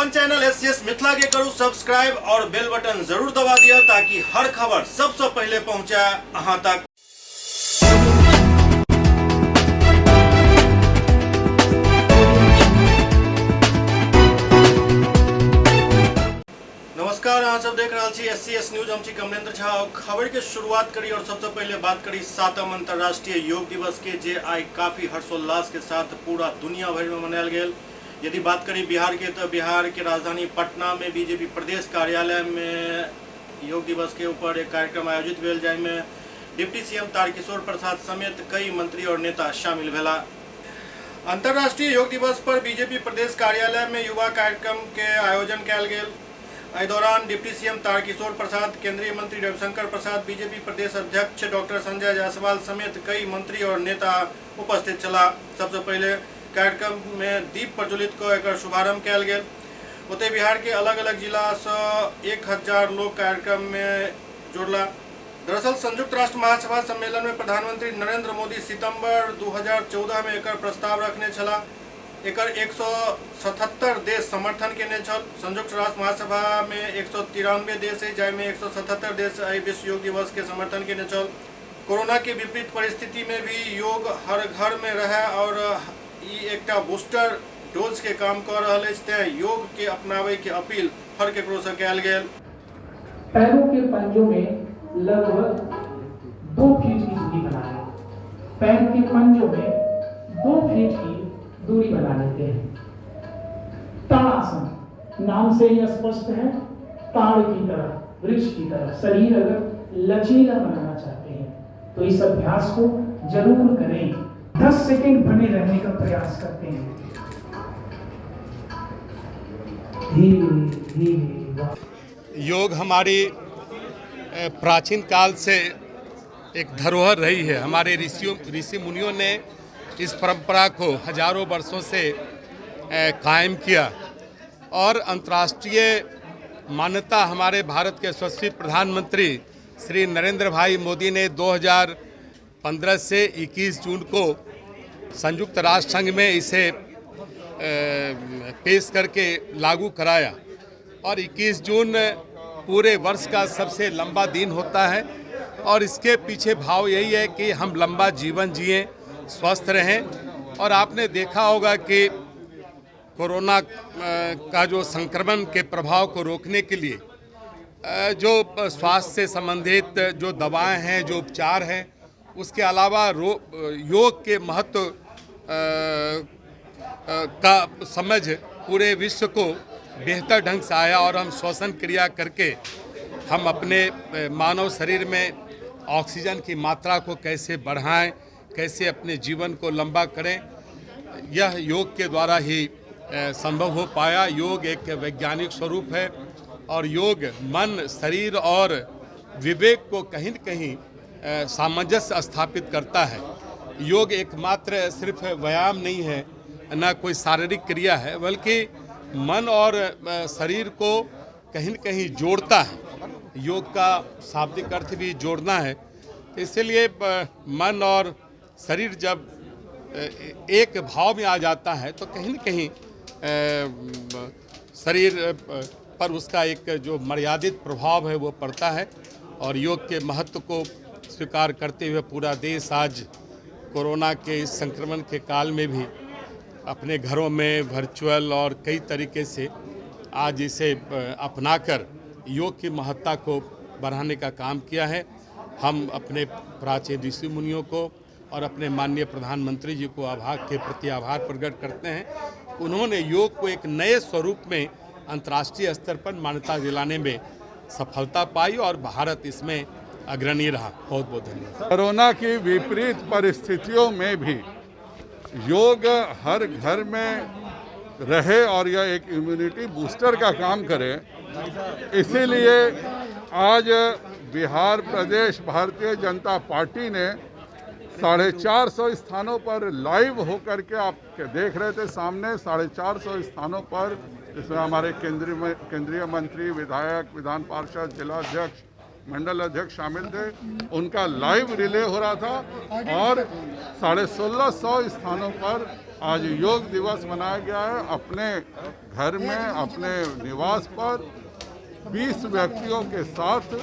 अपन channel SCS Mithila के करू सब्सक्राइब और बेल बटन जरूर दबा दिया ताकि हर खबर सबसे पहले पहुंचे अहां तक। नमस्कार, अहाँ सब देख रहल छी एससीएस न्यूज। हम छी कमलेंद्र झा और खबर के शुरुआत करी और सबसे पहले बात करी सातम अंतर्राष्ट्रीय योग दिवस के, जे आइ काफी हर्षोल्लास के साथ पूरा दुनिया भर में मनायल गेल। यदि बात करी बिहार के तो बिहार के राजधानी पटना में बीजेपी प्रदेश कार्यालय में योग दिवस के ऊपर एक कार्यक्रम आयोजित भेल, जाहिमे डिप्टी सीएम तारकिशोर प्रसाद समेत कई मंत्री और नेता शामिल भेला। अंतर्राष्ट्रीय योग दिवस पर बीजेपी प्रदेश कार्यालय में युवा कार्यक्रम के आयोजन कयल गेल। एहि दौरान डिप्टी सीएम तारकिशोर प्रसाद, केंद्रीय मंत्री रविशंकर प्रसाद, बीजेपी प्रदेश अध्यक्ष डॉक्टर संजय जायसवाल समेत कई मंत्री और नेता उपस्थित छलाह। सबसे पहले कार्यक्रम में दीप प्रज्वलित कऽ एकर शुभारंभ कयल गेल। ओतहि बिहार के अलग अलग जिला से 1000 लोग कार्यक्रम में जुड़ला। दरअसल संयुक्त राष्ट्र महासभा सम्मेलन में प्रधानमंत्री नरेंद्र मोदी सितंबर 2014 में एकर प्रस्ताव रखने छलाह। एकर 177 देश समर्थन केने छल। संयुक्त राष्ट्र महासभा में 193 देश है, जाहिमे 177 देश एहि विश्व योग दिवस के समर्थन केने छल। कोरोना के विपरीत परिस्थिति में भी योग हर घर में रहे और ई एकटा बूस्टर डोज के काम कऽ रहल अछि, तें योग के अपनाबै के अपील हर केकरो से कयल गेल। पैरों के पंजों में लगभग 2 फीट की दूरी बना लें। पैर के पंजों में 2 फीट की दूरी बना लेते हैं। ताड़ासन नाम से ही स्पष्ट है, ताड़ की तरह, वृक्ष की तरह शरीर अगर लचीला बनाना चाहते हैं तो इस अभ्यास को जरूर करें। 10 सेकंड बने रहने का प्रयास करते हैं। धीरे धीरे। योग हमारी प्राचीन काल से एक धरोहर रही है। हमारे ऋषि मुनियों ने इस परंपरा को हजारों वर्षों से कायम किया और अंतर्राष्ट्रीय मान्यता हमारे भारत के यशस्वी प्रधानमंत्री श्री नरेंद्र भाई मोदी ने 2015 से 21 जून को संयुक्त राष्ट्र संघ में इसे पेश करके लागू कराया और 21 जून पूरे वर्ष का सबसे लंबा दिन होता है और इसके पीछे भाव यही है कि हम लंबा जीवन जिएं, स्वस्थ रहें। और आपने देखा होगा कि कोरोना का जो संक्रमण के प्रभाव को रोकने के लिए जो स्वास्थ्य से संबंधित जो दवाएं हैं, जो उपचार हैं, उसके अलावा योग के महत्व का समझ पूरे विश्व को बेहतर ढंग से आया और हम श्वसन क्रिया करके हम अपने मानव शरीर में ऑक्सीजन की मात्रा को कैसे बढ़ाएं, कैसे अपने जीवन को लंबा करें, यह योग के द्वारा ही संभव हो पाया। योग एक वैज्ञानिक स्वरूप है और योग मन, शरीर और विवेक को कहीं न कहीं सामंजस्य स्थापित करता है। योग एकमात्र सिर्फ व्यायाम नहीं है, ना कोई शारीरिक क्रिया है, बल्कि मन और शरीर को कहीं न कहीं जोड़ता है। योग का शाब्दिक अर्थ भी जोड़ना है, इसलिए मन और शरीर जब एक भाव में आ जाता है तो कहीं न कहीं शरीर पर उसका एक जो मर्यादित प्रभाव है वो पड़ता है। और योग के महत्व को स्वीकार करते हुए पूरा देश आज कोरोना के इस संक्रमण के काल में भी अपने घरों में वर्चुअल और कई तरीके से आज इसे अपनाकर योग की महत्ता को बढ़ाने का काम किया है। हम अपने प्राचीन ऋषि मुनियों को और अपने माननीय प्रधानमंत्री जी को आभार के प्रति आभार प्रकट करते हैं। उन्होंने योग को एक नए स्वरूप में अंतर्राष्ट्रीय स्तर पर मान्यता दिलाने में सफलता पाई और भारत इसमें अग्रणी रहा। बहुत बहुत धन्यवाद। कोरोना की विपरीत परिस्थितियों में भी योग हर घर में रहे और यह एक इम्यूनिटी बूस्टर का काम करे, इसीलिए आज बिहार प्रदेश भारतीय जनता पार्टी ने 450 स्थानों पर लाइव होकर के आप देख रहे थे सामने 450 स्थानों पर, जिसमें हमारे केंद्रीय मंत्री, विधायक, विधान पार्षद, जिलाध्यक्ष, मंडल अध्यक्ष शामिल थे, उनका लाइव रिले हो रहा था और 1650 स्थानों पर आज योग दिवस मनाया गया है। अपने घर में, अपने निवास पर 20 व्यक्तियों के साथ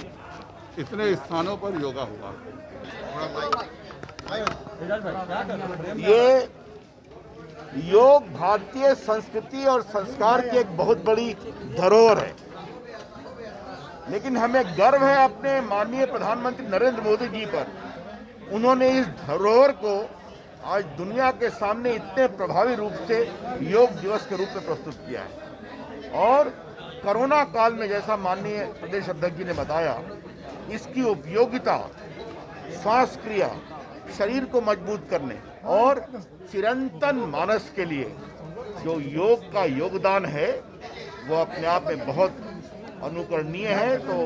इतने स्थानों पर योगा हुआ। ये योग भारतीय संस्कृति और संस्कार की एक बहुत बड़ी धरोहर है, लेकिन हमें गर्व है अपने माननीय प्रधानमंत्री नरेंद्र मोदी जी पर। उन्होंने इस धरोहर को आज दुनिया के सामने इतने प्रभावी रूप से योग दिवस के रूप में प्रस्तुत किया है। और कोरोना काल में, जैसा माननीय प्रदेश अध्यक्ष जी ने बताया, इसकी उपयोगिता श्वास क्रिया, शरीर को मजबूत करने और चिरंतन मानस के लिए जो योग का योगदान है वो अपने आप में बहुत अनुकरणीय है। तो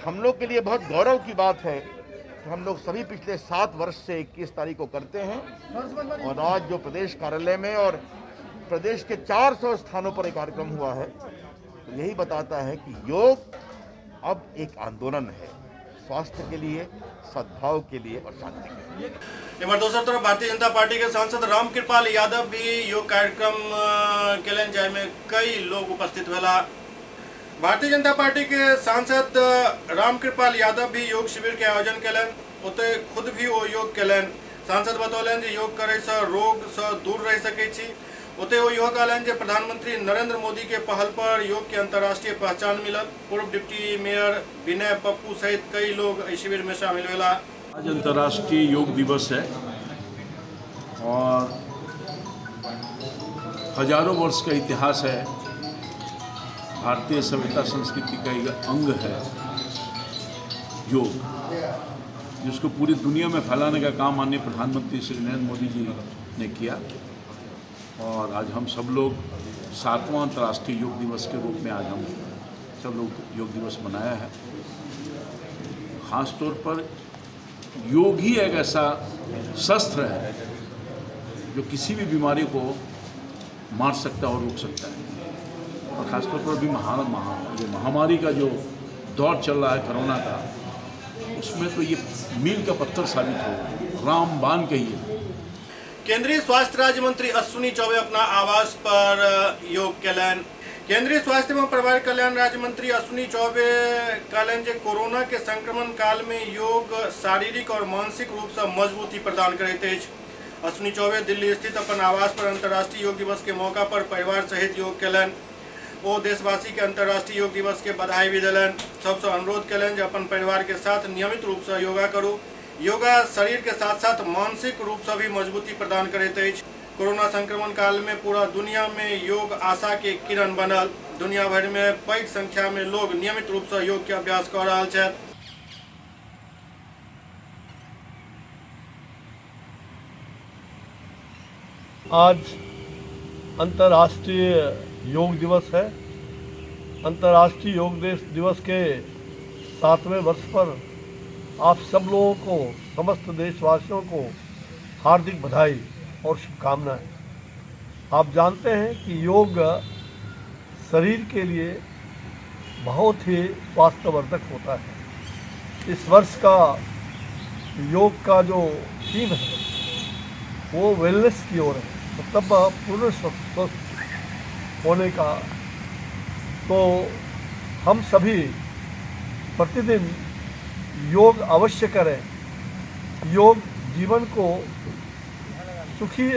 हम लोग के लिए बहुत गौरव की बात है कि हम लोग सभी पिछले 7 वर्ष से 21 तारीख को करते हैं और आज जो प्रदेश कार्यालय में और प्रदेश के 400 स्थानों पर एक कार्यक्रम हुआ है, तो यही बताता है कि योग अब एक आंदोलन है स्वास्थ्य के लिए, सद्भाव के लिए और शांति के लिए। इधर दोसर तरफ भारतीय जनता पार्टी के सांसद रामकृपाल यादव भी योग कार्यक्रम केलनि, जाहिमे कई लोग उपस्थित भेला। भारतीय जनता पार्टी के सांसद रामकृपाल यादव भी योग शिविर के आयोजन केलनि, ओतय खुद भी ओ योग केलनि। सांसद बतौलनि जे योग करे से रोग से दूर रहि सकै छी। ओतय ओ इहो कहलनि जे प्रधानमंत्री नरेंद्र मोदी के पहल पर योग के अंतर्राष्ट्रीय पहचान मिलल। पूर्व डिप्टी मेयर विनय पप्पू सहित कई लोग एहि शिविर में शामिल भेला। आज अंतर्राष्ट्रीय योग दिवस है और हजारों वर्ष का इतिहास है। भारतीय सभ्यता संस्कृति का एक अंग है योग, जिसको पूरी दुनिया में फैलाने का काम माननीय प्रधानमंत्री श्री नरेंद्र मोदी जी ने किया। और आज हम सब लोग 7वां अंतर्राष्ट्रीय योग दिवस के रूप में आज हम सब लोग योग दिवस मनाया है। ख़ास तौर पर योग ही एक ऐसा शस्त्र है जो किसी भी बीमारी को मार सकता है और रोक सकता है। और ख़ासतौर पर अभी जो महामारी का जो दौर चल रहा है कोरोना का, उसमें तो ये मील का पत्थर साबित हो, रामबाण कहिए। केंद्रीय स्वास्थ्य राज्य मंत्री अश्विनी चौबे अपना आवास पर योग केलनि। केंद्रीय स्वास्थ्य एवं परिवार कल्याण राज्य मंत्री अश्विनी चौबे कहलनि जे कोरोना के संक्रमण काल में योग शारीरिक और मानसिक रूप से मजबूती प्रदान करैत अछि। अश्विनी चौबे दिल्ली स्थित अपन आवास पर अंतर्राष्ट्रीय योग दिवस के मौका पर परिवार सहित योग केलनि। ओ देशवासी के अंतर्राष्ट्रीय योग दिवस के बधाई भी देलनि। सबसे अनुरोध केलनि जे अपन परिवार के साथ नियमित रूप से योगा करू। योगा शरीर के साथ साथ मानसिक रूप से भी मजबूती प्रदान करैत अछि। कोरोना संक्रमण काल में पूरा दुनिया में योग आशा के किरण बनल। दुनिया भर में पैघ संख्या में लोग नियमित रूप से योग के अभ्यास कर रहल छथि। आज अंतर्राष्ट्रीय योग दिवस है। अंतर्राष्ट्रीय योग दिवस के 7वें वर्ष पर आप सब लोगों को, समस्त देशवासियों को हार्दिक बधाई और शुभकामनाएं। आप जानते हैं कि योग शरीर के लिए बहुत ही स्वास्थ्यवर्धक होता है। इस वर्ष का योग का जो थीम है वो वेलनेस की ओर है, मतलब पूर्ण स्वस्थ होने का। तो हम सभी प्रतिदिन योग अवश्य करें। योग जीवन को सुखी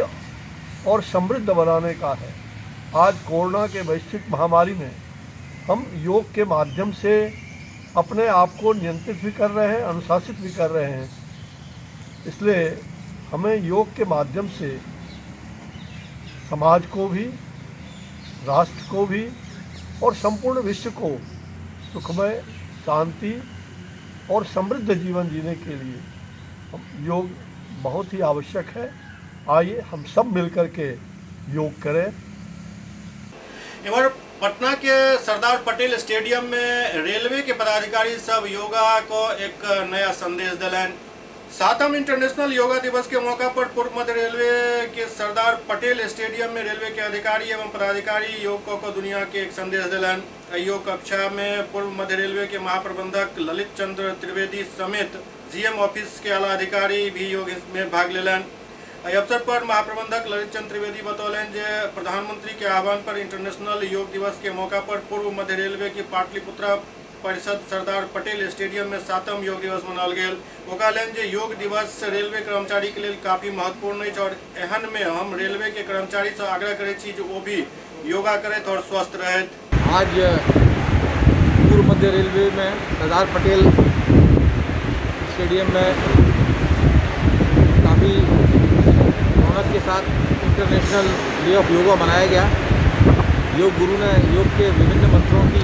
और समृद्ध बनाने का है। आज कोरोना के वैश्विक महामारी में हम योग के माध्यम से अपने आप को नियंत्रित भी कर रहे हैं, अनुशासित भी कर रहे हैं। इसलिए हमें योग के माध्यम से समाज को भी, राष्ट्र को भी और संपूर्ण विश्व को सुखमय, शांति और समृद्ध जीवन जीने के लिए योग बहुत ही आवश्यक है। आइए हम सब मिलकर के योग करें। इधर पटना के सरदार पटेल स्टेडियम में रेलवे के पदाधिकारी सब योगा को एक नया संदेश दिलन। 7वां इंटरनेशनल योगा दिवस के मौका पर पूर्व मध्य रेलवे के सरदार पटेल स्टेडियम में रेलवे के अधिकारी एवं पदाधिकारी योग को दुनिया के एक संदेश दिलन। योग कक्षा में पूर्व मध्य रेलवे के महाप्रबंधक ललित चंद्र त्रिवेदी समेत जीएम ऑफिस के आला अधिकारी भी योग में भाग लेलन। एहि अवसर पर महाप्रबंधक ललित चंद्र त्रिवेदी बतौलनि जे प्रधानमंत्री के आह्वान पर इंटरनेशनल योग दिवस के मौका पर पूर्व मध्य रेलवे की पाटलिपुत्रा परिषद सरदार पटेल स्टेडियम में 7म योग दिवस मनाओल गेल। ओ कहलनि जे योग दिवस रेलवे कर्मचारी के लेल काफी महत्वपूर्ण अछि और एहन में हम रेलवे के कर्मचारी से आग्रह करैत छी जे ओ भी योगा करैत और स्वस्थ रहैत। आज पूर्व मध्य रेलवे में सरदार पटेल स्टेडियम में काफ़ी रौनक के साथ इंटरनेशनल डे ऑफ योगा मनाया गया। योग गुरु ने योग के विभिन्न मंत्रों की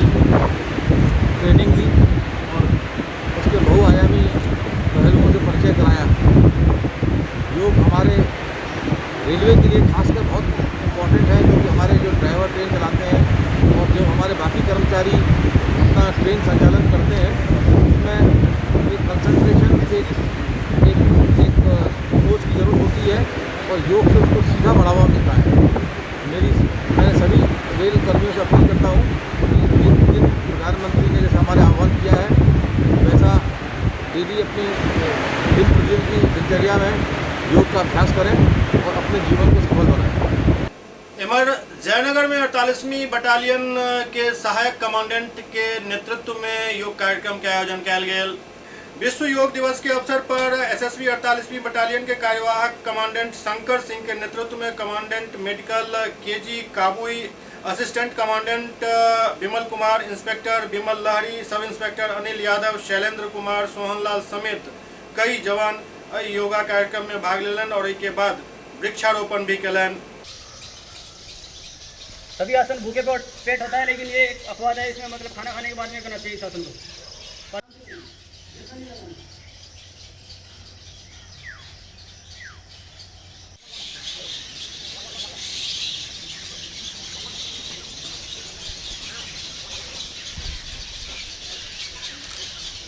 ट्रेनिंग दी और उसके बहुआयामी पहलुओं से परिचय कराया। योग हमारे रेलवे के लिए खासकर बहुत इम्पोर्टेंट है, क्योंकि हमारे जो ड्राइवर ट्रेन चलाते हैं और जो हमारे बाकी कर्मचारी अपना ट्रेन संचालन करते हैं, उसमें एक कंसंट्रेशन, एक एक एक सोच की ज़रूरत होती है और योग से उसको सीधा बढ़ावा मिलता है। मैं सभी रेल कर्मियों से अपील करता हूँ कि दिन प्रधानमंत्री ने जैसा हमारे आह्वान किया है वैसा डेली अपनी दिन प्रतिदिन की दिनचर्या में योग का अभ्यास करें और अपने जीवन को सफल बनाएं। एमहर जयनगर में 48वीं बटालियन के सहायक कमांडेंट के नेतृत्व में योग कार्यक्रम के आयोजन कयल गेल। विश्व योग दिवस के अवसर पर एसएसबी 48वीं बटालियन के कार्यवाहक कमांडेंट शंकर सिंह के नेतृत्व में commandant medical KG Kabui, assistant commandant Vimal Kumar, inspector Vimal Lahari, sub inspector Anil Yadav, Shailendra Kumar, Sohanlal समेत कई जवान एहि योगा कार्यक्रम में भाग लेलनि और एहिके बाद वृक्षारोपण भी कयलनि। सभी आसन भूखे पेट होता है, लेकिन ये एक अपवाद है, इसमें मतलब खाना खाने के बाद में करना चाहिए इस आसन को।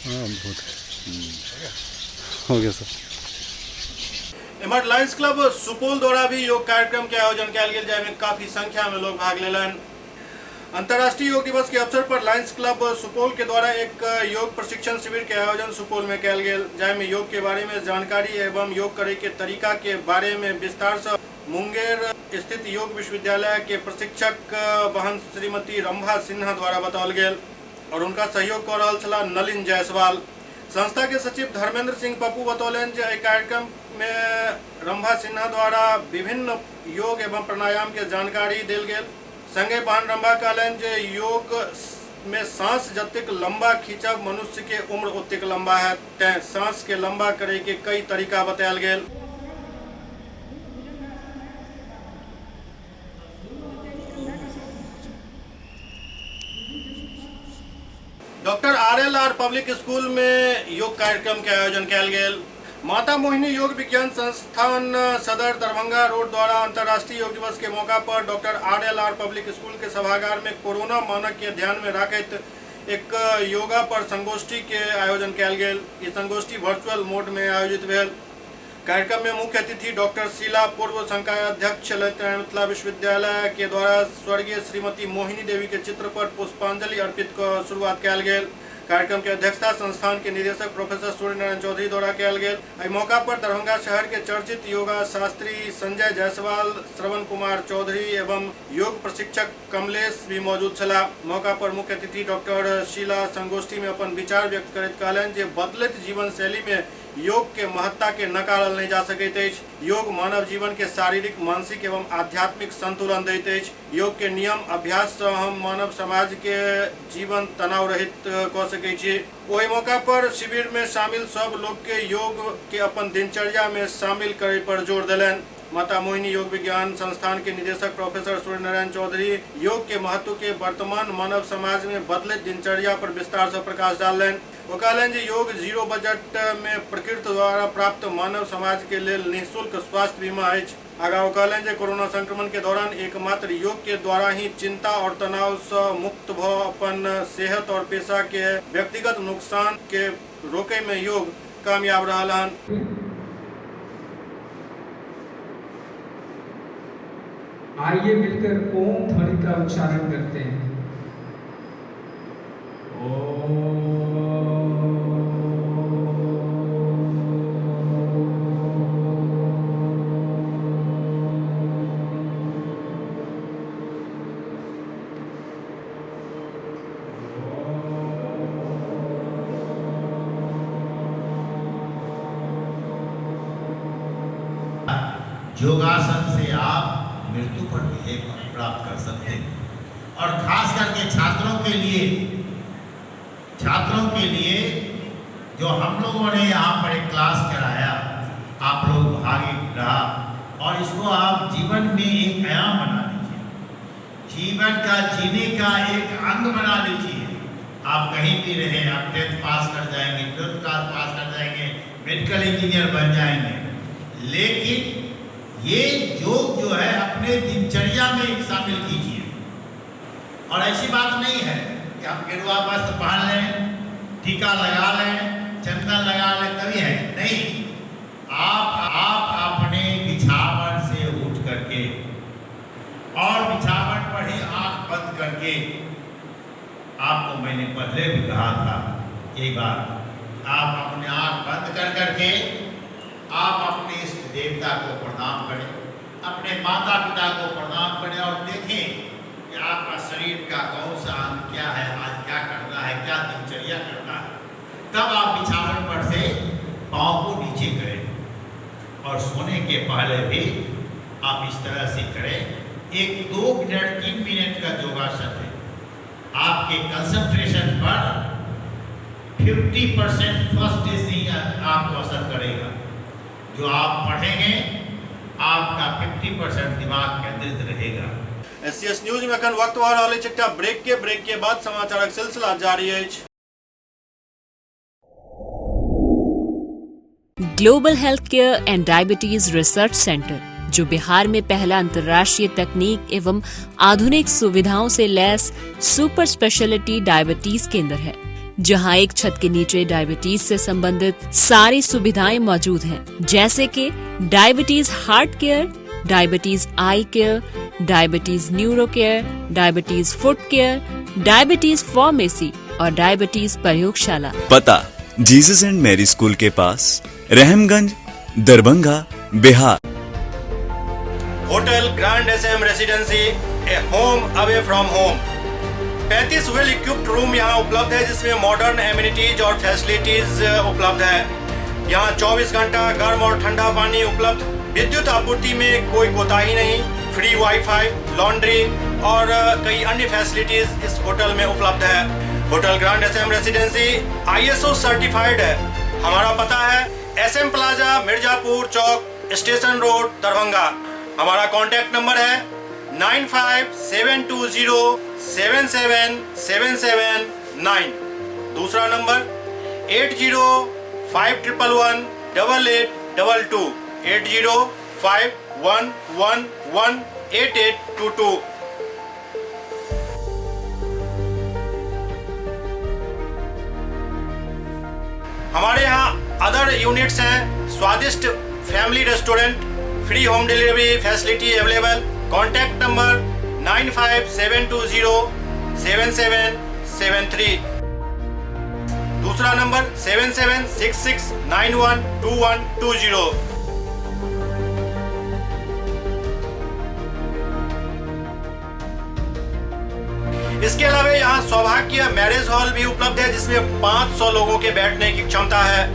हाँ, बहुत हो गया सर। एमहर लायंस क्लब सुपौल द्वारा भी योग कार्यक्रम के आयोजन कयल गेल, जाहिमे काफी संख्या में लोग भाग लेलनि। अंतर्राष्ट्रीय योग दिवस के अवसर पर लायंस क्लब सुपौल के द्वारा एक योग प्रशिक्षण शिविर के आयोजन सुपौल में कयल गेल, जाहिमे योग के बारे में जानकारी एवं योग करे के तरीका के बारे में विस्तार से मुंगेर स्थित योग विश्वविद्यालय के प्रशिक्षक बहन श्रीमती रंभा सिन्हा द्वारा बताओल गेल और उनका सहयोग कर रहल छलाह नलिन जायसवाल। संस्था के सचिव धर्मेंद्र सिंह पप्पू बतौलनि जे एहि कार्यक्रम में रंभा सिन्हा द्वारा विभिन्न योग एवं प्राणायाम के जानकारी देल गेल। संगे बहन रंभा कहलनि जे योग में सांस जतेक लंबा खींचब मनुष्य के उम्र ओतेक लंबा है, तें सांस के लंबा करे के कई तरीका बतायल गेल। Doctor RLR public school में योग कार्यक्रम के आयोजन कयल गेल। माता मोहिनी योग विज्ञान संस्थान सदर दरभंगा रोड द्वारा अंतर्राष्ट्रीय योग दिवस के मौका पर डॉक्टर आरएलआर पब्लिक स्कूल के सभागार में कोरोना मानक के ध्यान में रखैत एक योगा पर संगोष्ठी के आयोजन कयल गेल। ई संगोष्ठी वर्चुअल मोड में आयोजित भेल। कार्यक्रम में मुख्य अतिथि डॉक्टर शीला, पूर्व संकाय अध्यक्ष ललित नारायण मिथिला विश्वविद्यालय के द्वारा स्वर्गीय श्रीमती मोहिनी देवी के चित्र पर पुष्पांजलि अर्पित कर शुरुआत कयल गेल। कार्यक्रम के अध्यक्षता संस्थान के निदेशक प्रोफेसर सूर्यनारायण चौधरी द्वारा कयल गेल। एहि मौका पर दरभंगा शहर के चर्चित योगा शास्त्री संजय जायसवाल, श्रवण कुमार चौधरी एवं योग प्रशिक्षक कमलेश भी मौजूद छलाह। मौका पर मुख्य अतिथि डॉक्टर शीला संगोष्ठी में अपन विचार व्यक्त करैत कहलनि जे बदलैत जीवन शैली में योग के महत्ता के नकारल नहीं जा सकैत अछि। योग मानव जीवन के शारीरिक, मानसिक एवं आध्यात्मिक संतुलन दैत अछि। योग के नियम अभ्यास से हम मानव समाज के जीवन तनाव रहित कऽ सकै छी। ओहि मौका पर शिविर में शामिल सब लोग के योग के अपन दिनचर्या में शामिल करे पर जोर देलनि। माता मोहिनी योग विज्ञान संस्थान के निदेशक प्रोफेसर सूर्यनारायण चौधरी योग के महत्व के वर्तमान मानव समाज में बदलैत दिनचर्या पर विस्तार से प्रकाश डाललनि। ओ कहलनि जे योग जीरो बजट में प्रकृति द्वारा प्राप्त मानव समाज के लेल निःशुल्क स्वास्थ्य बीमा अछि। आगा ओ कहलनि जे कोरोना संक्रमण के दौरान एकमात्र योग के द्वारा ही चिंता और तनाव से मुक्त भ अपन सेहत और पेशा के व्यक्तिगत नुकसान के रोके में योग कामयाब रहल हन। आइए मिलकर ओम ध्वनि का उच्चारण करते हैं। योगासन से आप मृत्यु पर विजय प्राप्त कर सकते हैं। और खास करके छात्रों के लिए जो हम लोगों ने यहाँ पर एक क्लास कराया, आप लोग भागी रहा और इसको आप जीवन में एक आयाम बना लीजिए, जीवन का जीने का एक अंग बना लीजिए। आप कहीं भी रहें, आप 10th पास कर जाएंगे, 12th class पास कर जाएंगे, मेडिकल इंजीनियर बन जाएंगे, लेकिन ये योग जो है अपने दिनचर्या में शामिल कीजिए। और ऐसी बात नहीं है कि आप गेरुआ वस्त्र पहन लें, टीका लगा लें, चंदन लगा लें तभी है, नहीं। आप अपने बिछावन से उठ करके और बिछावन पर ही आंख बंद करके, आपको मैंने पहले भी कहा था एक बार, आप अपने आंख बंद कर करके आप अपने इष्ट देवता को प्रणाम करें, अपने माता पिता को प्रणाम करें और देखें कि आपका शरीर का कौन सा अंग क्या है, आज क्या करना है, क्या दिनचर्या करना है। तब आप बिछावन पर से पाँव को नीचे करें और सोने के पहले भी आप इस तरह से करें। एक 2 मिनट 3 मिनट का योगासन है, आपके कंसंट्रेशन पर 50% फर्स्ट डे से ही आपको असर करेगा। जो आप पढ़ेंगे आपका 50% दिमाग केंद्रित रहेगा। एससीएस न्यूज में अखन वक्त भऽ रहल अछि एकटा ब्रेक के बाद समाचारक सिलसिला जारी अछि। Global health care and diabetes research centre, जो बिहार में पहला अंतर्राष्ट्रीय तकनीक एवं आधुनिक सुविधाओं से लैस सुपर स्पेशलिटी डायबिटीज केंद्र है, जहां एक छत के नीचे डायबिटीज से संबंधित सारी सुविधाएं मौजूद हैं, जैसे कि diabetes heart care, diabetes eye care, diabetes neuro care, diabetes foot care, diabetes pharmacy और डायबिटीज प्रयोगशाला। पता जीसस एंड मैरी स्कूल के पास, Rahamganj, Darbhanga, Bihar. Hotel Grand SM Residency, a home away from home. 35 well equipped room यहाँ उपलब्ध है, जिसमें modern amenities और facilities उपलब्ध है। यहाँ 24 घंटा गर्म और ठंडा पानी उपलब्ध, विद्युत आपूर्ति में कोई कोताही नहीं, फ्री वाईफाई, लॉन्ड्री और कई अन्य फैसिलिटीज इस होटल में उपलब्ध है। Hotel Grand SM Residency ISO certified है। हमारा पता है SM plaza, Mirzapur Chowk, station road, Darbhanga. हमारा कॉन्टैक्ट नंबर है 9572077779। दूसरा नंबर 8051118822, 8051118822। हमारे यहाँ अदर यूनिट्स हैं, स्वादिष्ट family restaurant, free home delivery facility available. Contact number 9572077773। दूसरा नंबर 7766912120। इसके अलावा यहाँ सौभाग्य मैरिज हॉल भी उपलब्ध है, जिसमें 500 लोगों के बैठने की क्षमता है।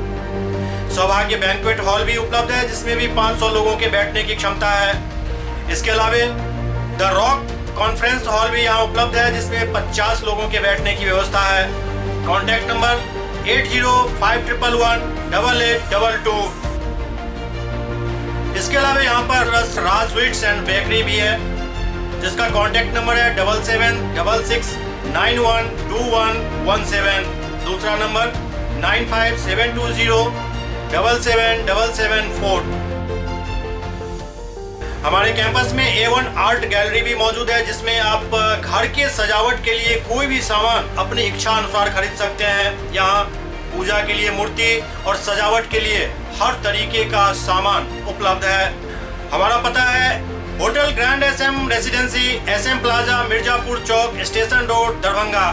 सौभाग्य बैंक्वेट हॉल भी उपलब्ध है, जिसमें भी 500 लोगों के बैठने की क्षमता है। इसके अलावा the rock conference hall भी यहाँ उपलब्ध है, जिसमें 50 लोगों के बैठने की व्यवस्था है। Contact number 8051118822। इसके अलावा यहाँ पर राज स्वीट्स एंड बेकरी भी है, जिसका कॉन्टैक्ट नंबर है 7766912117। दूसरा नंबर 9572077774। हमारे कैंपस में A1 art gallery भी मौजूद है, जिसमें आप घर के सजावट के लिए कोई भी सामान अपनी इच्छा अनुसार खरीद सकते हैं। यहाँ पूजा के लिए मूर्ति और सजावट के लिए हर तरीके का सामान उपलब्ध है। हमारा पता है hotel Grand SM Residency, SM plaza, Mirzapur Chowk, station road, Darbhanga.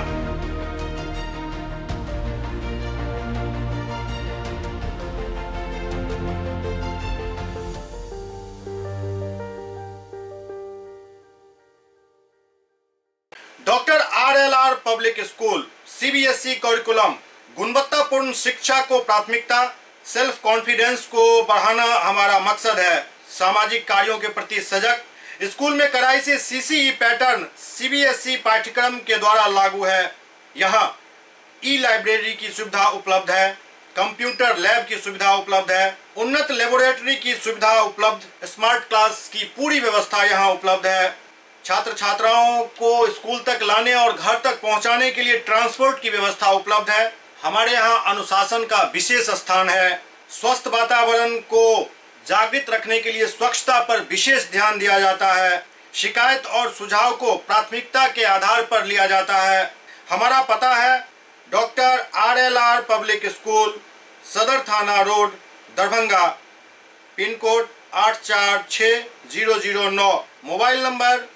Doctor RLR public school, CBSE curriculum, गुणवत्तापूर्ण शिक्षा को प्राथमिकता, सेल्फ कॉन्फिडेंस को बढ़ाना हमारा मकसद है। सामाजिक कार्यों के प्रति सजग। स्कूल में कड़ाई से सीसीई पैटर्न सीबीएसई पाठ्यक्रम के द्वारा लागू है। यहाँ ई लाइब्रेरी की सुविधा उपलब्ध है, कंप्यूटर लैब की सुविधा उपलब्ध है, उन्नत लेबोरेटरी की सुविधा उपलब्ध, स्मार्ट क्लास की पूरी व्यवस्था यहाँ उपलब्ध है। छात्र छात्राओं को स्कूल तक लाने और घर तक पहुँचाने के लिए ट्रांसपोर्ट की व्यवस्था उपलब्ध है। हमारे यहाँ अनुशासन का विशेष स्थान है। स्वस्थ वातावरण को जागृत रखने के लिए स्वच्छता पर विशेष ध्यान दिया जाता है। शिकायत और सुझाव को प्राथमिकता के आधार पर लिया जाता है। हमारा पता है doctor RLR public school, Sadar थाना road, Darbhanga, pin code 846009, mobile number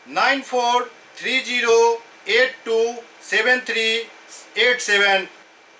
9430827387,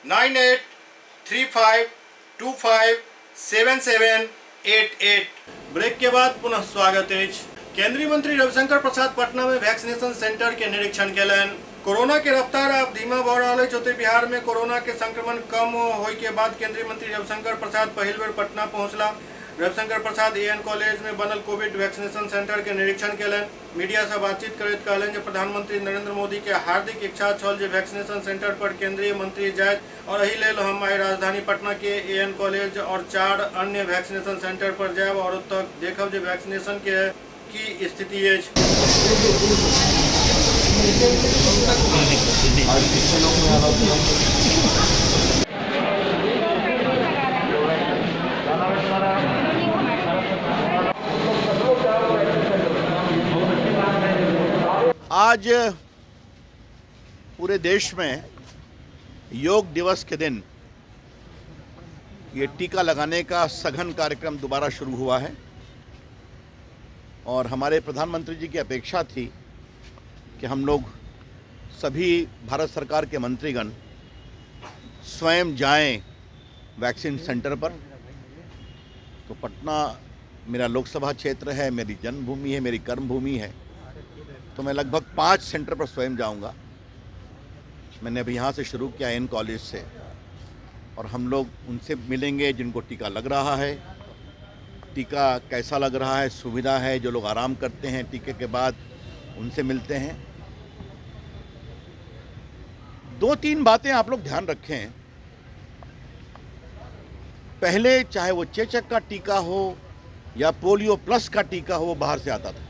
9835257788। Break के बाद पुनः स्वागत है। केंद्रीय मंत्री रविशंकर प्रसाद पटना में वैक्सीनेशन सेंटर के निरीक्षण केलनि। कोरोना के रफ्तार अब धीमा भ रहल अछि। ओतहि बिहार में कोरोना के संक्रमण कम होय के बाद केंद्रीय मंत्री रविशंकर प्रसाद पहिल बेर पटना पहुंचला। रविशंकर प्रसाद एएन कॉलेज में बनल कोविड वैक्सीनेशन सेंटर के निरीक्षण केलनि। मीडिया से बातचीत करैत कहलनि जे प्रधानमंत्री नरेंद्र मोदी के हार्दिक इच्छा छल जे वैक्सीनेशन सेंटर पर केंद्रीय मंत्री जायत और एहि लेल हम आइ राजधानी पटना के एएन कॉलेज और 4 अन्य वैक्सीनेशन सेंटर पर जायब और ओतऽ देखब जे वैक्सीनेशन के की स्थिति अछि। आज पूरे देश में योग दिवस के दिन ये टीका लगाने का सघन कार्यक्रम दोबारा शुरू हुआ है और हमारे प्रधानमंत्री जी की अपेक्षा थी कि हम लोग सभी भारत सरकार के मंत्रीगण स्वयं जाएं वैक्सीन सेंटर पर। तो पटना मेरा लोकसभा क्षेत्र है, मेरी जन्मभूमि है, मेरी कर्मभूमि है, तो मैं लगभग 5 सेंटर पर स्वयं जाऊंगा। मैंने अभी यहाँ से शुरू किया एन कॉलेज से और हम लोग उनसे मिलेंगे जिनको टीका लग रहा है, टीका कैसा लग रहा है, सुविधा है, जो लोग आराम करते हैं टीके के बाद उनसे मिलते हैं। 2-3 बातें आप लोग ध्यान रखें। पहले चाहे वो चेचक का टीका हो या पोलियो प्लस का टीका हो, वो बाहर से आता था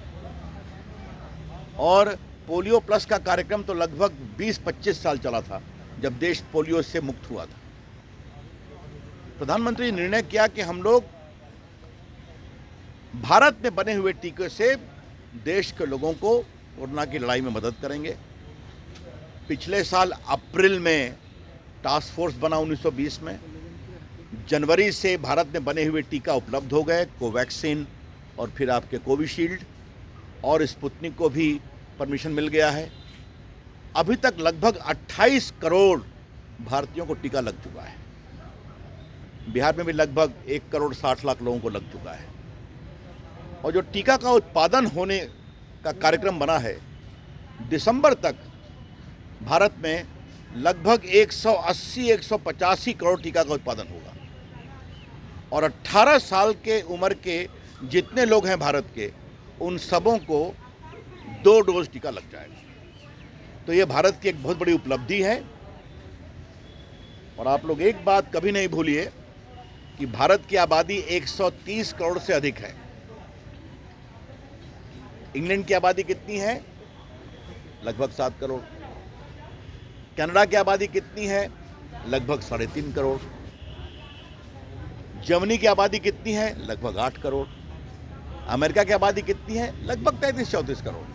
और पोलियो प्लस का कार्यक्रम तो लगभग 20-25 साल चला था जब देश पोलियो से मुक्त हुआ था। प्रधानमंत्री ने निर्णय किया कि हम लोग भारत में बने हुए टीके से देश के लोगों को कोरोना की लड़ाई में मदद करेंगे। पिछले साल अप्रैल में टास्क फोर्स बना 1920 में, जनवरी से भारत में बने हुए टीका उपलब्ध हो गए, कोवैक्सीन और फिर आपके कोविशील्ड और स्पुतनिक को भी परमिशन मिल गया है। अभी तक लगभग 28 करोड़ भारतीयों को टीका लग चुका है। बिहार में भी लगभग 1 करोड़ 60 लाख लोगों को लग चुका है। और जो टीका का उत्पादन होने का कार्यक्रम बना है, दिसंबर तक भारत में लगभग 180-185 करोड़ टीका का उत्पादन होगा और 18 साल के उम्र के जितने लोग हैं भारत के, उन सबों को 2 डोज टीका लग जाएगा। तो ये भारत की एक बहुत बड़ी उपलब्धि है। और आप लोग एक बात कभी नहीं भूलिए कि भारत की आबादी 130 करोड़ से अधिक है। इंग्लैंड की आबादी कितनी है? लगभग 7 करोड़। कनाडा की आबादी कितनी है? लगभग 3.5 करोड़। जर्मनी की आबादी कितनी है? लगभग 8 करोड़। अमेरिका की आबादी कितनी है? लगभग 33-34 करोड़।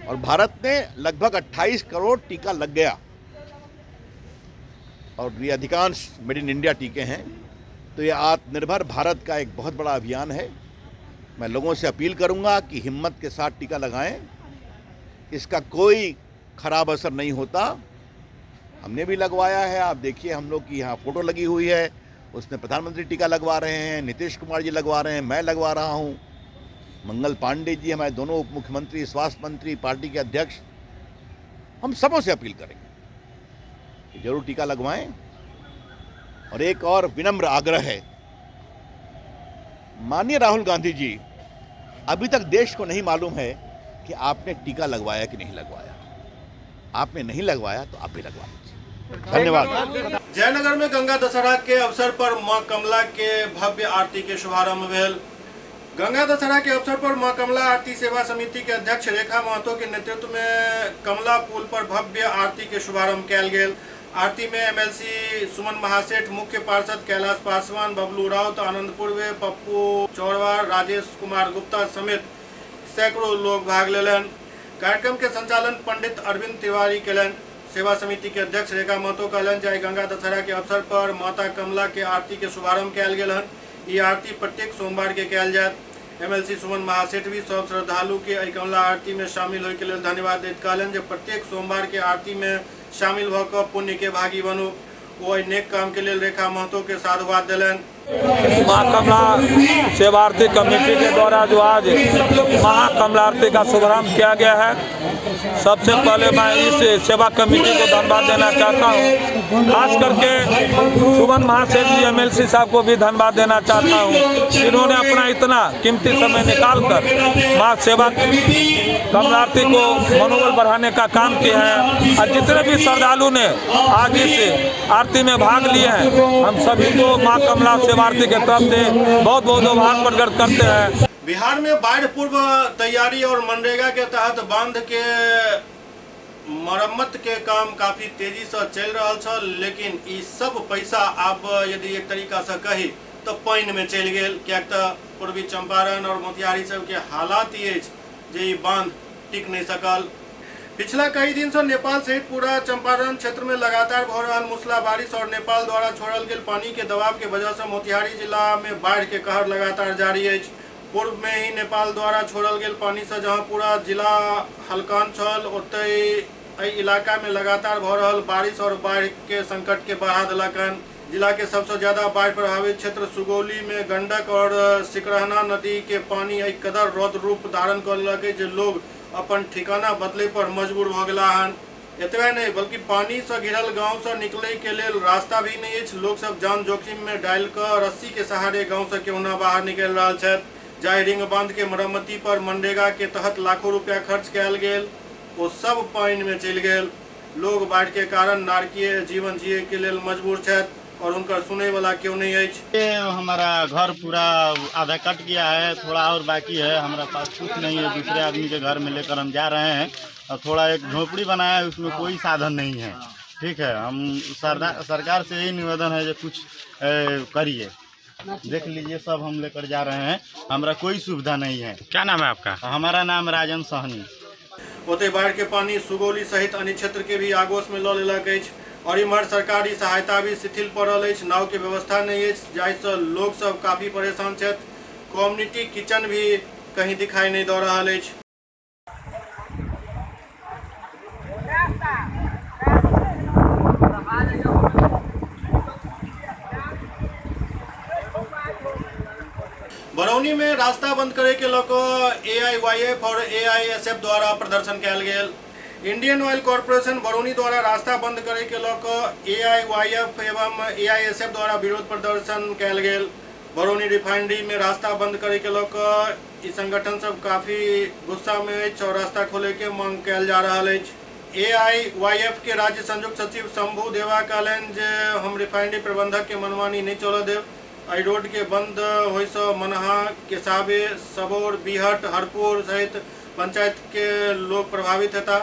और भारत ने लगभग 28 करोड़ टीका लग गया और ये अधिकांश मेड इन इंडिया टीके हैं। तो ये आत्मनिर्भर भारत का एक बहुत बड़ा अभियान है। मैं लोगों से अपील करूंगा कि हिम्मत के साथ टीका लगाएं, इसका कोई खराब असर नहीं होता। हमने भी लगवाया है, आप देखिए हम लोग की यहाँ फोटो लगी हुई है, उसमें प्रधानमंत्री टीका लगवा रहे हैं, नीतीश कुमार जी लगवा रहे हैं, मैं लगवा रहा हूँ, मंगल पांडे जी हमारे दोनों उप मुख्यमंत्री, स्वास्थ्य मंत्री, पार्टी के अध्यक्ष। हम सबों से अपील करेंगे कि जरूर टीका लगवाएं। और एक और विनम्र आग्रह है, माननीय राहुल गांधी जी, अभी तक देश को नहीं मालूम है कि आपने टीका लगवाया कि नहीं लगवाया। आपने नहीं लगवाया तो आप भी लगवा लीजिए। धन्यवाद। जयनगर में गंगा दशहरा के अवसर पर मां कमला के भव्य आरती के शुभारंभ भेल। गंगा दशहरा के अवसर पर मां कमला आरती सेवा समिति के अध्यक्ष रेखा महतो के नेतृत्व में कमला पुल पर भव्य आरती के शुभारंभ कयल गेल। आरती में एमएलसी सुमन महासेठ, मुख्य पार्षद कैलाश पासवान, बबलू राउत, आनंद पूर्वे, पप्पू चौरवार, राजेश कुमार गुप्ता समेत सैकड़ों लोग भाग लेलन। कार्यक्रम के संचालन पंडित अरविंद तिवारी केलन। सेवा समिति के अध्यक्ष रेखा महतो कहलन जे गंगा दशहरा के अवसर पर माता कमला के आरती के शुभारंभ कयल गेल हन। ई आरती प्रत्येक सोमवार के कयल जायत। एमएलसी सुमन महासेठ भी सब श्रद्धालु के एहि कमला आरती में शामिल होय के लेल धन्यवाद दैत कहलन जे प्रत्येक सोमवार के आरती में शामिल भऽ कऽ पुण्य के भागी बनू। ओ एहि नेक काम के लेल रेखा महतो के साधुवाद देलनि। माँ कमला सेवा आरती कमेटी के द्वारा जो आज महाकमला आरती का शुभारंभ किया गया है, सबसे पहले मैं इस सेवा कमेटी को धन्यवाद देना चाहता हूँ। खास करके सुमन महासेठ जी एमएलसी साहब को भी धन्यवाद देना चाहता हूँ, जिन्होंने अपना इतना कीमती समय निकाल कर माँ सेवा कमला आरती को मनोबल बढ़ाने का काम किया है। और जितने भी श्रद्धालु ने आज इस आरती में भाग लिए हैं, हम सभी को माँ कमला सेवा आरती के तरफ से बहुत बहुत आभार प्रकट करते हैं। बिहार में बाढ़ पूर्व तैयारी और मनरेगा के तहत बांध के मरम्मत के काम काफी तेजी से चल रहा छल, लेकिन ई सब पैसा अब यदि एक तरीका से कही तो पानि में चलि गेल, किएक तऽ पूर्वी चंपारण और मोतिहारी सबके हालात ई अछि जे ई बांध टिक नहीं सकल। पिछला कई दिन से नेपाल सहित पूरा चंपारण क्षेत्र में लगातार भऽ रहल मूसला बारिश और नेपाल द्वारा छोड़ल गेल पानी के दबाव के वजह से मोतिहारी जिला में बाढ़ के कहर लगातार जारी अछि। पूर्व में ही नेपाल द्वारा छोड़ल गेल पानी से जहां पूरा जिला हलकान छल, ओतहि एहि इलाका में लगातार भऽ रहल बारिश और बाढ़ के संकट के बढ़ा देलक हन। जिला के सबसे ज्यादा बाढ़ प्रभावित क्षेत्र सुगौली में गंडक और सिकरहना नदी के पानी एहि कदर रौद्र रूप धारण कऽ लेलक जे लोग अपन ठिकाना बदले पर मजबूर भऽ गेला हन। एतबे नहीं बल्कि पानी से घिरल गांव से निकले के लेल रास्ता भी नहीं अछि। लोग सब जान जोखिम में डालि कऽ रस्सी के सहारे गांव से केहुना बाहर निकलि रहल छथि। जाहि रिंग बांध के मरम्मति पर मनरेगा के तहत लाखों रुपया खर्च कयल गेल, ओ सब पानि में चलि गेल। लोग बाढ़ के कारण नारकीय जीवन जिए के लेल मजबूर छथि और उनका सुने वाला क्यों नहीं है। हमारा घर पूरा आधा कट गया है, थोड़ा और बाकी है, हमारा पास कुछ नहीं है। दूसरे आदमी के घर में लेकर हम जा रहे हैं और थोड़ा एक झोपड़ी बनाया है, उसमें कोई साधन नहीं है। ठीक है, हम सरकार से यही निवेदन है जो कुछ करिए। देख लीजिए, सब हम लेकर जा रहे हैं, हमारा कोई सुविधा नहीं है। क्या नाम है आपका? हमारा नाम राजन सहनी। ओतहि बाढ़ के पानी सुगौली सहित अन्य क्षेत्र के भी आगोश में लऽ लेलक अछि और इम्हर सरकारी सहायता भी शिथिल पड़ल अछि। नाव के व्यवस्था नहीं अछि, जाहिसँ लोग सब काफी परेशान छथि। कम्युनिटी किचन भी कहीं दिखाई नहीं दऽ रहल अछि। बरौनी में रास्ता बंद करे के लऽ कऽ एआईवाईएफ और एआईएसएफ द्वारा प्रदर्शन कयल गेल। इंडियन ऑयल कॉरपोरेशन बरौनी द्वारा रास्ता बंद करे के लऽ कऽ एआईवाईएफ एवं एआईएसएफ द्वारा विरोध प्रदर्शन कयल गेल। बरौनी रिफाइनरी में रास्ता बंद करे के लऽ कऽ ई संगठन सब काफी गुस्सा में अछि और रास्ता खोले के मांग कयल जा रहल अछि। एआईवाईएफ के राज्य संयुक्त सचिव शंभू देवा कहलनि जे हम रिफाइनरी प्रबंधक के मनमानी नहीं चलऽ देब। एहि रोड के बंद होइसँ मनहा, केसाबे, सबौर, बिहट, हरपुर सहित पंचायत के लोग प्रभावित हेता।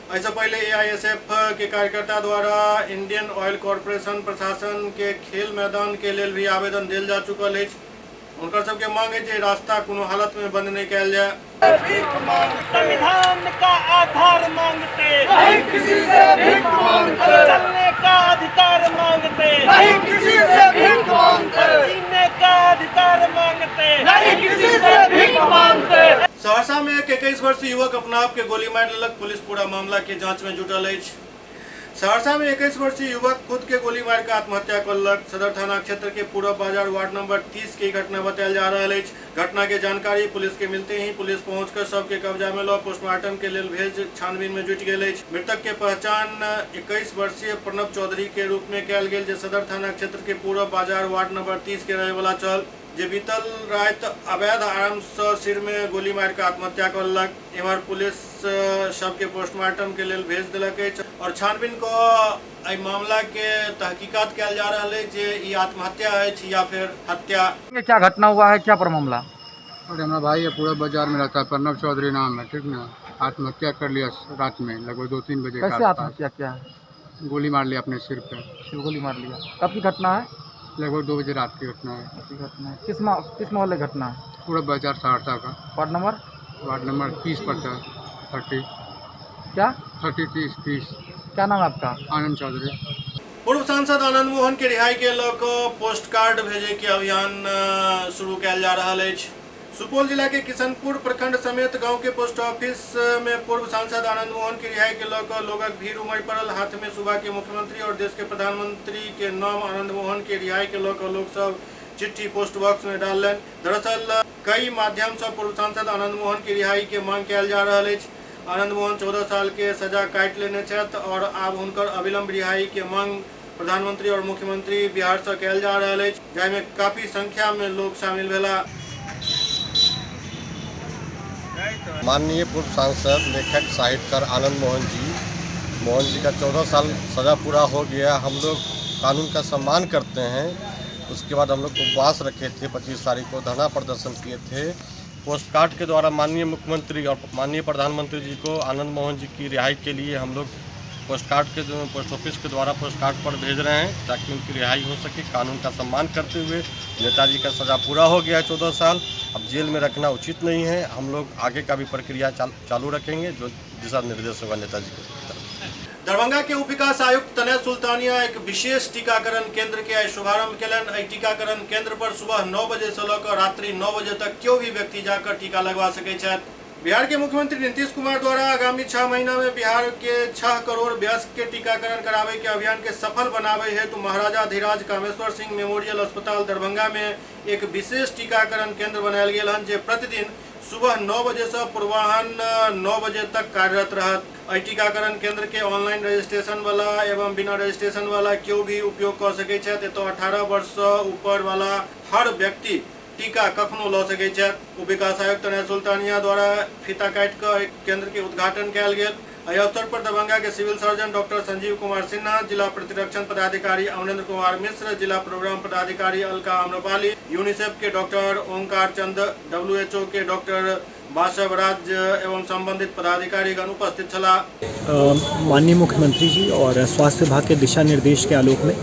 एहिसँ पहिले एआईएसएफ के कार्यकर्ता द्वारा इंडियन ऑयल कॉरपोरेशन प्रशासन के खेल मैदान के लेल भी आवेदन देल जा चुकल अछि। हुनकर सबके मांग अछि जे रास्ता कोनो हालत में बंद नहीं कयल जाय। संविधान का आधार मांगते नहीं, किसी से भीख मांगते, चलने का अधिकार मांगते नहीं, किसी से भीख मांगते, जीने का अधिकार मांगते नहीं, किसी से भीख मांगते। सहरसा में एक 21 वर्षीय युवक अपना आप के गोली मारि लेलक। पुलिस पूरा मामला के जांच में जुटल अछि। सहरसा में 21 वर्षीय युवक खुद के गोली मार के आत्महत्या कर लेलक। सदर थाना क्षेत्र के पूरब बाजार वार्ड नंबर 30 की घटना बतायल जा रहल अछि। घटना के जानकारी पुलिस के मिलते ही पुलिस पहुंचकर शव के कब्जा में ल पोस्टमार्टम के लेल भेज छानबीन में जुटि गेल अछि। मृतक के पहचान 21 वर्षीय प्रणब चौधरी के रूप में कयल गेल, जे सदर थाना क्षेत्र के पूरब बाजार वार्ड नंबर 30 के रहे वाला छल। जे बीतल राति अवैध आर्म्स सँ सिर में गोली मारि कऽ आत्महत्या कऽ लेलक। एम्हर पुलिस शव के पोस्टमार्टम के लेल भेज देलक अछि और छानबीन कऽ एहि मामला के तहकीकात कयल जा रहल अछि जे ई आत्महत्या अछि या फिर हत्या। क्या घटना हुआ है, क्या पर मामला? और हमारा भाई है, पूरा बाजार में रहता है, प्रणव चौधरी नाम है, ठीक ना। आत्महत्या कर लिया रात में लगभग 2-3 बजे के कैसे आसपास। आत्महत्या किया है? गोली मार लिया अपने सिर पे। सिर गोली मार लिया। कब की घटना है? लगभग 2 बजे रात की घटना है। की घटना है? किस मोहल्ले घटना है? पूरा बाजार सहरसा का। Ward number? वार्ड नंबर 30 पड़ता है, 30। क्या? 30 30 30। क्या नाम है आपका? आनंद चौधरी। पूर्व सांसद आनंद मोहन के रिहाई के लऽ कऽ पोस्ट कार्ड भेजै के अभियान शुरू कयल जा रहल अछि। सुपौल जिला के किशनपुर प्रखंड समेत गांव के पोस्ट ऑफिस में पूर्व सांसद आनंद मोहन की रिहाई के लऽ कऽ लोगक भीड़ उमड़ पड़ल। हाथ में सुबह के मुख्यमंत्री और देश के प्रधानमंत्री के नाम आनंद मोहन के रिहाई के लऽ कऽ लोग सब चिट्ठी पोस्ट बॉक्स में डाललनि। दरअसल कई माध्यम से पूर्व सांसद आनंद मोहन की रिहाई के मांग कयल जा रहल अछि। आनंद मोहन 14 साल के सजा काटि लेने छथि और आब हुनकर अविलंब रिहाई के मांग प्रधानमंत्री और मुख्यमंत्री बिहार से कयल जा रहल अछि, जाहिमे काफी संख्या में लोग शामिल भेला। माननीय पूर्व सांसद लेखक साहित्यकार आनंद मोहन जी का 14 साल सज़ा पूरा हो गया। हम लोग कानून का सम्मान करते हैं। उसके बाद हम लोग उपवास रखे थे, 25 तारीख को धरना प्रदर्शन किए थे। पोस्ट कार्ड के द्वारा माननीय मुख्यमंत्री और माननीय प्रधानमंत्री जी को आनंद मोहन जी की रिहाई के लिए हम लोग पोस्ट कार्ड के पोस्ट ऑफिस के द्वारा पोस्ट कार्ड पर भेज रहे हैं ताकि उनकी रिहाई हो सके। कानून का सम्मान करते हुए नेताजी का सज़ा पूरा हो गया है 14 साल, अब जेल में रखना उचित नहीं है। हम लोग आगे का भी प्रक्रिया चालू रखेंगे, जो दिशा निर्देश होगा नेताजी के तरफ। दरभंगा के उप विकास आयुक्त तनय सुल्तानिया एक विशेष टीकाकरण केंद्र के आइ शुभारंभ केलनि। एहि टीकाकरण केंद्र पर सुबह 9 बजे से लऽ कऽ रात्रि 9 बजे तक केओ भी व्यक्ति जाकर टीका लगवा सकैत छथि। बिहार के मुख्यमंत्री नीतीश कुमार द्वारा आगामी 6 महीना में बिहार के 6 करोड़ वयस्क के टीकाकरण करावे के अभियान के सफल बनावे हेतु महाराजा अधिराज कामेश्वर सिंह मेमोरियल अस्पताल दरभंगा में एक विशेष टीकाकरण केंद्र बनायल गेल हन, जे प्रतिदिन सुबह 9 बजे से पूर्वाह्न 9 बजे तक कार्यरत रहत। एहि टीकाकरण केंद्र के ऑनलाइन रजिस्ट्रेशन वाला एवं बिना रजिस्ट्रेशन वाला केओ भी उपयोग कऽ सकैत छथि। एतऽ 18 वर्ष से ऊपर वाला हर व्यक्ति टीका कखनो लऽ सकैत छथि। उप विकास आयुक्त तनय सुल्तानिया द्वारा फीता काटि कऽ केंद्र के उद्घाटन कयल गेल। एहि अवसर पर दरभंगा के civil surgeon doctor Sanjeev Kumar Sinha, जिला प्रतिरक्षण पदाधिकारी अमरेंद्र कुमार मिश्र, जिला प्रोग्राम पदाधिकारी अलका आम्रपाली, यूनिसेफ के डॉक्टर ओंकार चंद, WHO के डॉक्टर बासव राज एवं संबंधित पदाधिकारीगण उपस्थित छलाह। माननीय मुख्यमंत्री जी और स्वास्थ्य विभाग के दिशा निर्देश के आलोक में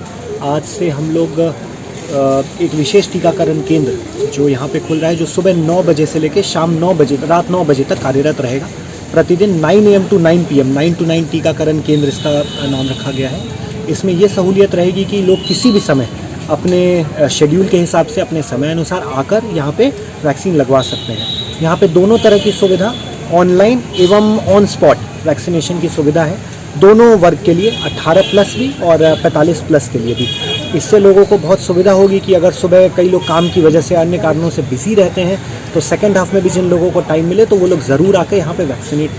आज से हम लोग एक विशेष टीकाकरण केंद्र जो यहाँ पे खुल रहा है, जो सुबह 9 बजे से लेकर शाम 9 बजे, रात 9 बजे तक कार्यरत रहेगा। प्रतिदिन 9 AM to 9 PM, 9 to 9 टीकाकरण केंद्र इसका नाम रखा गया है। इसमें ये सहूलियत रहेगी कि लोग किसी भी समय अपने शेड्यूल के हिसाब से अपने समय अनुसार आकर यहाँ पे वैक्सीन लगवा सकते हैं। यहाँ पे दोनों तरह की सुविधा, ऑनलाइन एवं ऑन स्पॉट वैक्सीनेशन की सुविधा है, दोनों वर्ग के लिए, 18 प्लस भी और 45 प्लस के लिए भी। इससे लोगों को बहुत सुविधा होगी कि अगर सुबह कई लोग काम की वजह से अन्य कारणों से बिजी रहते हैं तो सेकेंड हाफ में भी जिन लोगों को टाइम मिले तो वो लोग ज़रूर आकर यहाँ पे वैक्सीनेट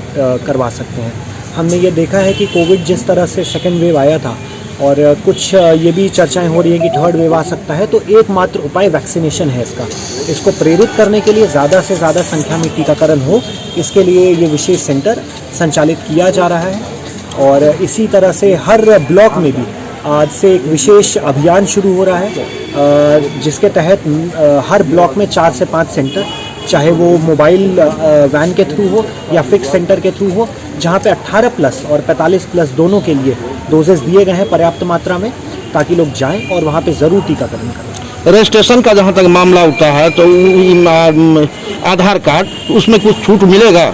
करवा सकते हैं। हमने ये देखा है कि कोविड जिस तरह से सेकेंड वेव आया था और कुछ ये भी चर्चाएं हो रही हैं कि थर्ड वेव आ सकता है, तो एकमात्र उपाय वैक्सीनेशन है इसका। इसको प्रेरित करने के लिए ज़्यादा से ज़्यादा संख्या में टीकाकरण हो, इसके लिए ये विशेष सेंटर संचालित किया जा रहा है। और इसी तरह से हर ब्लॉक में भी आज से एक विशेष अभियान शुरू हो रहा है, जिसके तहत हर ब्लॉक में 4 से 5 सेंटर, चाहे वो मोबाइल वैन के थ्रू हो या फिक्स सेंटर के थ्रू हो, जहां पे 18 प्लस और 45 प्लस दोनों के लिए डोजेस दिए गए हैं पर्याप्त मात्रा में, ताकि लोग जाएं और वहां पे ज़रूर टीकाकरण करें। रजिस्ट्रेशन का जहां तक मामला उठा है तो आधार कार्ड, उसमें कुछ छूट मिलेगा?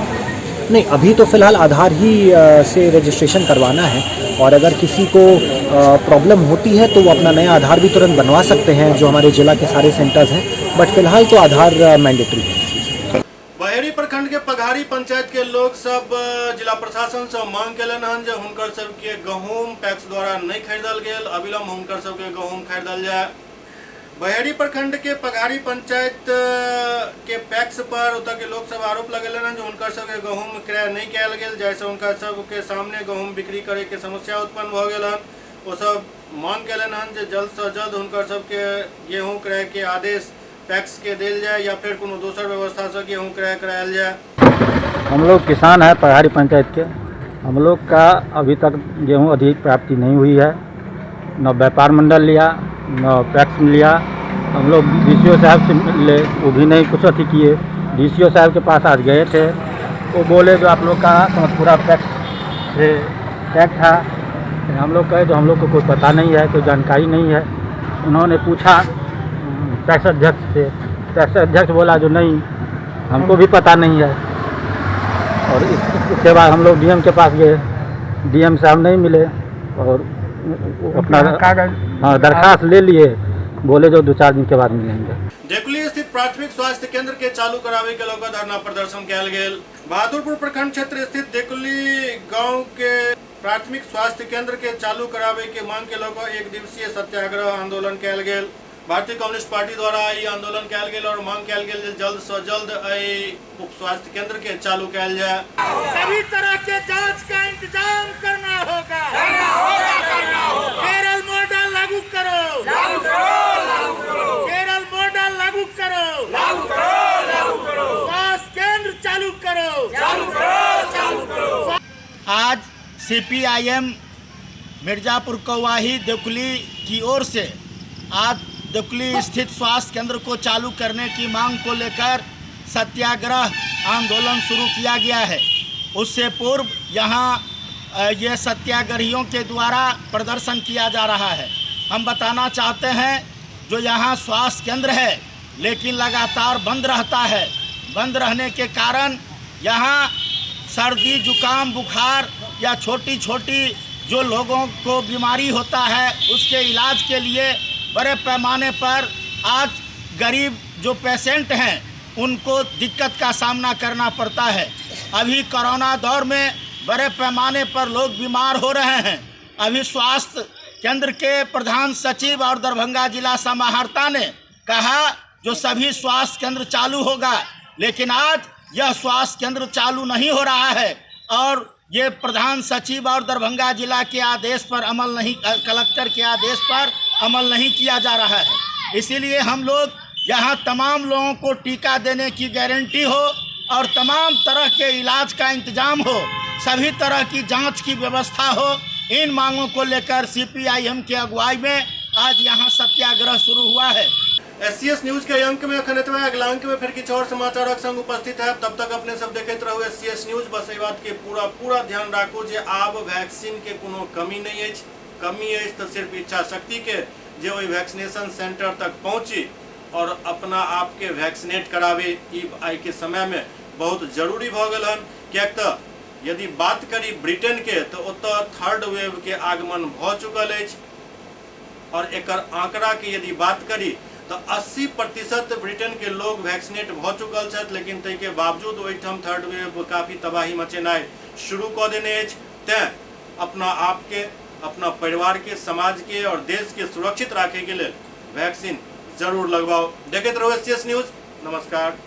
नहीं, अभी तो फ़िलहाल आधार ही से रजिस्ट्रेशन करवाना है और अगर किसी को प्रॉब्लम होती है तो वो अपना नया आधार भी तुरंत बनवा सकते हैं, जो हमारे ज़िला के सारे सेंटर्स हैं, बट फ़िलहाल तो आधार मैंडेटरी है। बहेड़ी प्रखंड के पघारी पंचायत के लोग सब जिला प्रशासन से मांग केलन हन जे हुनकर सबके गहूम पैक्स द्वारा नहीं खरीदल गेल, अविलंब हुनकर सबके गहूम खरीदल जाए। बहेड़ी प्रखंड के पघारी पंचायत के पैक्स पर ओतऽ के लोग सब आरोप लगेलन हन जे हुनकर सबके गहूम क्रय नहीं कयल गेल, जाहिसँ हुनका सबके सामने गहूम बिक्री करे के समस्या उत्पन्न भऽ गेल हन। ओ सब मांग केलन हन जे जल्द से जल्द हुनकर सबके गेहूँ क्रय के आदेश पैक्स के देल जाए या फिर कोनो दोसर व्यवस्था से गेहूं क्रय करायल जाए। हम लोग किसान हैं पहाड़ी पंचायत के, हम लोग का अभी तक गेहूं अधिक प्राप्ति नहीं हुई है, न व्यापार मंडल लिया न पैक्स लिया। हम लोग डीसीओ साहब से मिले, वो भी नहीं कुछ अथी किए। डीसीओ साहब के पास आज गए थे, वो बोले जो आप लोग का समतपुरा पैक्स से टैग था। हम लोग कहे जो हम लोग को कोई पता नहीं है, कोई जानकारी नहीं है। उन्होंने पूछा पैक्स अध्यक्ष से, पैक्स अध्यक्ष बोला जो नहीं हमको भी पता नहीं है। और इसके बाद हम लोग डीएम के पास गए, डीएम साहब नहीं मिले और अपना हाँ दरखास्त ले लिए, बोले जो 2-4 दिन के बाद मिलेंगे। देकुली स्थित प्राथमिक स्वास्थ्य केंद्र के चालू करावे के लऽ धरना प्रदर्शन कयल गेल। बहादुरपुर प्रखंड क्षेत्र स्थित देकुली गांव के प्राथमिक स्वास्थ्य केंद्र के चालू करावे के मांग के लऽ एक दिवसीय सत्याग्रह आंदोलन कयल गेल। भारतीय कम्युनिस्ट पार्टी द्वारा ई आंदोलन कयल गेल और मांग कयल गेल जे जल्द से जल्द एहि उप स्वास्थ्य केंद्र के चालू कयल जाए। सभी तरह के जांच का इंतजाम करना होगा, करना होगा, करना होगा। केरल मॉडल लागू करो, लागू करो, लागू करो। केरल मॉडल लागू करो, लागू करो, लागू करो। स्वास्थ्य केंद्र चालू करो, चालू करो, चालू करो। आज सीपीआईएम मिर्जापुर कौवाही देकुली की ओर से आज देकुली स्थित स्वास्थ्य केंद्र को चालू करने की मांग को लेकर सत्याग्रह आंदोलन शुरू किया गया है। उससे पूर्व यहाँ ये सत्याग्रहियों के द्वारा प्रदर्शन किया जा रहा है। हम बताना चाहते हैं जो यहाँ स्वास्थ्य केंद्र है लेकिन लगातार बंद रहता है। बंद रहने के कारण यहाँ सर्दी, जुकाम, बुखार या छोटी छोटी जो लोगों को बीमारी होता है उसके इलाज के लिए बड़े पैमाने पर आज गरीब जो पेशेंट हैं उनको दिक्कत का सामना करना पड़ता है। अभी कोरोना दौर में बड़े पैमाने पर लोग बीमार हो रहे हैं। अभी स्वास्थ्य केंद्र के प्रधान सचिव और दरभंगा जिला समाहर्ता ने कहा जो सभी स्वास्थ्य केंद्र चालू होगा, लेकिन आज यह स्वास्थ्य केंद्र चालू नहीं हो रहा है और ये प्रधान सचिव और दरभंगा जिला के आदेश पर अमल नहीं, कलेक्टर के आदेश पर अमल नहीं किया जा रहा है। इसीलिए हम लोग यहाँ तमाम लोगों को टीका देने की गारंटी हो और तमाम तरह के इलाज का इंतजाम हो, सभी तरह की जांच की व्यवस्था हो, इन मांगों को लेकर सीपीआईएम के अगुवाई में आज यहाँ सत्याग्रह शुरू हुआ है। एससीएस न्यूज के अंक में अखन एतबे, अगला अंक में फिर किछु और समाचारक संग उपस्थित है। तब तक अपने सब देखैत रहू एससीएस न्यूज। बस एहि बात के पूरा पूरा ध्यान राखू जे आब वैक्सीन के कोनो कमी नहीं अछि। कमी अछि तो सिर्फ इच्छा शक्ति के जे ओहि वैक्सीनेशन सेंटर तक पहुँची और अपना आप के वैक्सीनेट करावे। ई आइ के समय में बहुत जरूरी भऽ गेल हन, किएक तऽ यदि बात करी ब्रिटेन के तो ओतऽ थर्ड वेव के आगमन भऽ चुकल अछि और एकर आंकड़ा के यदि बात करी तो 80% ब्रिटेन के लोग वैक्सीनेट भऽ चुकल छथि, लेकिन ताहिके बावजूद ओहिठाम थर्ड वेव काफ़ी तबाही मचेनाइ शुरू कऽ देने अछि। तैँ अपना आपके, अपना परिवार के, समाज के और देश के सुरक्षित राखै के लेल वैक्सीन जरूर लगवाओ। देखैत रहू एससीएस न्यूज। नमस्कार।